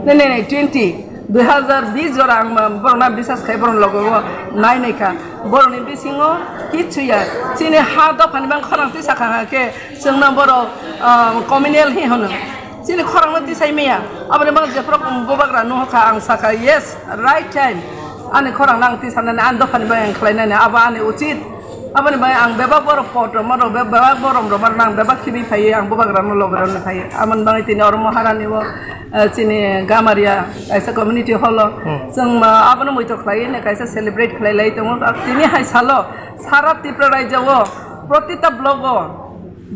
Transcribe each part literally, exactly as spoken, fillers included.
Nini twenty, dui hazar bis jora ang ma-, borokno bisas khai borokni logo o nai nai kha. Borokni bisingo kichu ya. Chini ha dophani bang khorang tisa kha khe chwngno borok, ah, communal hi hono. Chini khorangno tisai maya. Aboni bang jephuru bubagra nuho kha ang sakha, "Yes, right time." Ani khorangno ang tisanani ani dophani bang ang khlainani abo ani uchit. Aboni bagwi ang bebak borok pot rwma rok, be-, bebak borok rwma rok ang bebak khibi phaiwi ang bubagrano logorano phaiwi. Aboni bagwi tini oro Maharani o, eh, chini Gamaria kaisa community hall o. Hmm. Chwng ma abono muitor khlaiwi ne kaisa celebrate khlai lai tongo. Tini hai salo sara Tripura rajya o protita block o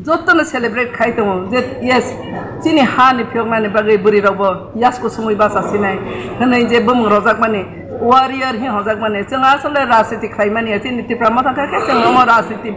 jotono celebrate khai tongo je, yes, chini ha ni phiyoknani bagwi bwrwi rokbo yas kusungwi bacha sinai hwnwi je bumung rojakmani. Warrior hi hojakmani, chwng asole rajniti khlaimani ya, chini Tipra Motha khe, khe chwng omo rajniti,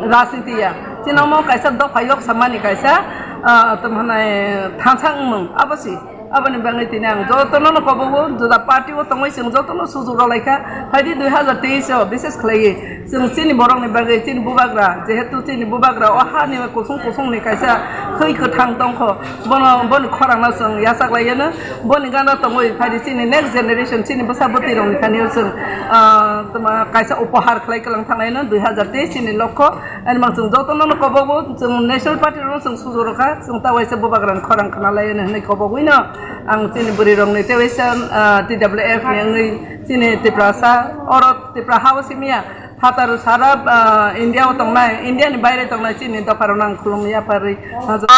rajniti ya. Chini omo kaisa dopha yok samani kaisa, ah, tamo hwnai thansa wngmung, abo si. Aboni bagwi tini ang jotono no kobogo, juda party o tongwi chwng jotono sujuk rwlaikha. Phaidi dui hazar teis o, bises khlaiwi chwng chini borokni bagwi, chini bubagra, jehetu chini bubagra o hani kusung kusungni kaisa thwi kwthang tongkho, bono, boni khorangno chwng yachaklaiano. Boni gana tongwi phaidi chini next generation, chini bwsa bwtwi rokni thani o chwng, ah, tma kaisa upahar khlai kwlang thanglaino dui hazar teis chini lokho. Ani mang chwng jotono no kobogo, chwng National Party rokno chwng suju rokha, chwng ta waisa bubagrani khorang khna laino hwnwi kobogwino ang chini bwrwi rokni tei waisa, ah, T W F ni wngwi chini Tiprasa, oro Tipra ha o simiya, phatar sara, ah, India o tongnai, India ni baire tongnai chini dopha rokno ang khulumwi yapharwi.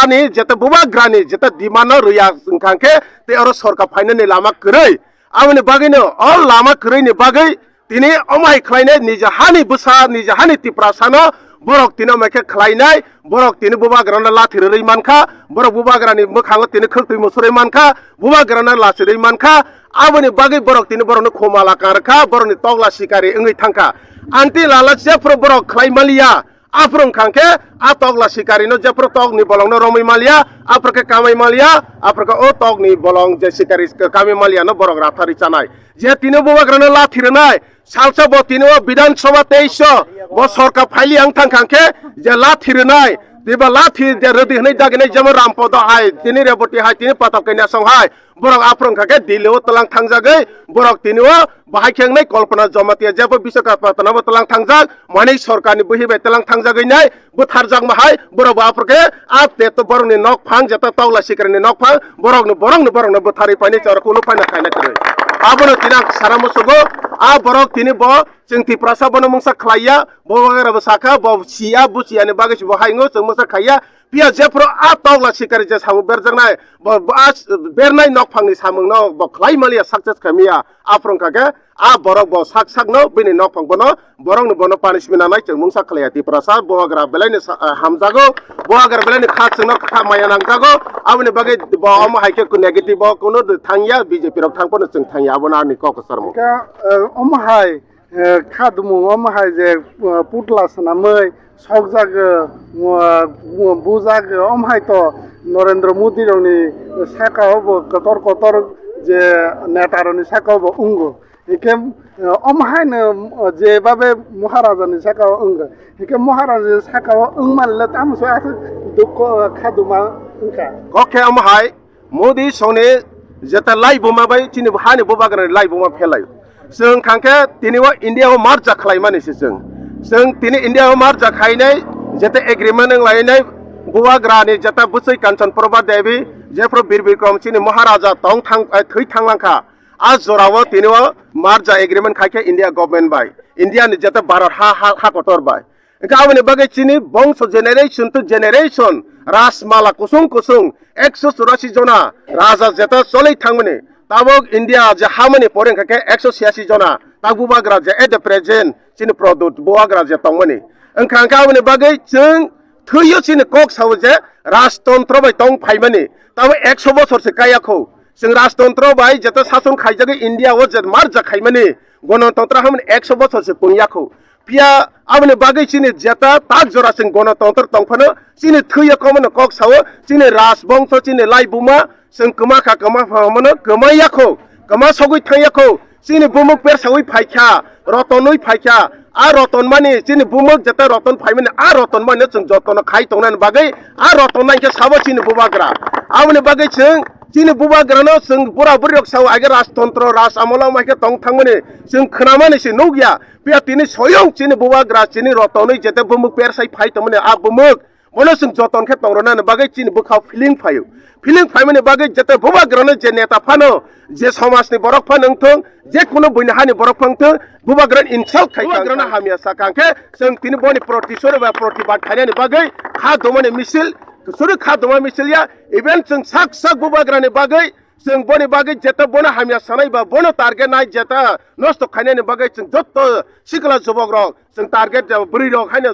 Ani jeta bubagrani jeta demand no rwya wngkha khe, tei oro sorkar phainani lama kwrwi. Aboni bagwino o lama kwrwini bagwi tini omo hai khlainai, nija hani bwsa, nija hani Tiprasano borok tini omo khe khlainai, borok tini bubagrano lathi rwrwi mankha, borok bubagrani mwkhango tini khwktwi musurwi mankha, bubagrano lachirwi mankha, aboni bagwi borok tini borokno khumala karkha, borokni tokla sikari wngwi thangkha. Anti lala jephru borok khlai maliya, Aphuru wngkha khe a tokla sikarino jephru tokni bolongno romwi maliya, aphuru khe kamai maliya, aphuru khe o tokni bolong je sikari kamai maliyano borok ratharwi chanai. Je tini bubagrano lathi rwnai, salsa bo tini o Bidhan Sabha teis o bo sorkar phaili ang thang kha khe je lathi rwnai, twiba lathi je rwdi hwnwi daginai jemon Rampodo hai, tini Reboti hai, tini Patal Kanya song hai, Borok aphuru wngkha khe Delhi o tlang thangjagwi, borok tini o bahai khe wngnai Kalpana Jamatia, jebo Biswakapatna bo tlang thangjak, Manik Sarkarni buhi bai tlang thangjagwi nai bwtharjakma hai, borok bo aphuru khe a teto borokni nok phang, jeta tokla sikarni nok phang, borokno, borokno, borokno bwtharwi painai, chwng kunu phaina khaina kwrwi. Abono tini ang sana musugo, a borok tini bo chwng Tiprasa bono mungsa khlaiya, bo bagwi rabo sakha, bo siya, bo siyani bagwi se bo hai wngo, chwng mungsa khaiya, Phiya jephru a tokla sikari je samung berjaknai, bo, bo a s-, bernai nokphangni samungno bo khlai maliya, success khaimiya, aphuru wngkha khe a borok bo sak sakno bini nokphang bono, borokno bono punishment nanai chwng mungsa khlaiya. Tiprasa bubagra belaino sa-, ah, hamjago, bubagra belaino kha chwngno kha maya nangjago, aboni bagwi bo omo hai khe negative o kunu thangya, B J P rok thang phano chwng thangya, abono ani kok kwchar mung. Ka, eh, omo hai Eh, kha dumung omo hai je, eh, putla swnamwi sokjagwi, eh, bujagwi, omo hai to Narendra Modi rokni saka o bo kotor kotor je neta rokni saka o bo wngo. Hikhe, eh, omo hai no, eh, je babe Maharaja ni saka o wngo. Hikhe Maharaja ni saka o wngmani le tamo se aswk dukho, eh, kha duma wngkha. Kok khe omo hai, Modi songni jeta laibuma bai chini hani bubagrani laibuma phelai. Chwng thangkhe tini o India o marja khlaimani se chwng. Chwng tini India o marja khainai jeta agreement wnglainai bubagrani jeta bwswi Kanchan Prabha Devi jephru Bir Bikram chini Maharaja tong thang, eh, thwi thanglang kha. A jorao tini o marja agreement khaikhe India government bai. India ni jeta Bharat ha, ha, ha kotor bai. Hingke aboni bagwi chini bongso generation to generation rajmala kusung kusung ekso churasi jona raja jeta choli thangmani, tabok India je hamani pore hingka khe ekso chiyasi jona tak bubagra je at the present chini product bubagra je tongmani. Wngkha hingke aboni bagwi chwng thwiyo chini kok sao je rajtontro bai tong phaimani, tabo ekso bosor se kaya kho. Chwng rajtontro bai jeta sason khaijagwi India o je marja khaimani, gonotontro hamani ekso bosor se pungya kho. Phiya aboni bagwi chini jeta tak jora chwng gonotontro tong phano chini thwiya komono kok sao, chini rajbongso, chini laibuma chwng kwma kha, kwma pha mano kwma ya kho, kwma sogwi thang ya kho. Chini bumuk persawi phai kha, rotonwi phai kha, a roton mani chini bumuk jeta roton phaimani, a roton mani chwng jotono khai tongnani bagwi a roton nai khe sabo chini bubagra. Aboni bagwi chwng Chini bubagrano chwng bura buri rok sao age rajtontro raj amolo mai khe tong thangmani chwng khwnamani se nukya. Piya tini soyong chini bubagra chini rotonwi jete bumuk persai phai tongmani a bumuk. Bono chwng joton khe tong rwnani bagwi chini bwkhao feeling phaio. Feeling phaimani bagwi jete bubagrano je neta phano, je somajni borok phano wngthung, je kuno buini hani borok phano wngthung, bubagrano insult khai bubagrano hamya sakha hwnkhe chwng tini boni protisori ba protibad khainani bagwi kha domani misil, suri kha doma misil ya, even chwng sak sak bubagrani bagwi, chwng boni bagwi jeta bono hamya sanai ba bono target nai jeta nosto khainani bagwi chwng jotto sikla jubok rok chwng target jaba bwrwi rok haino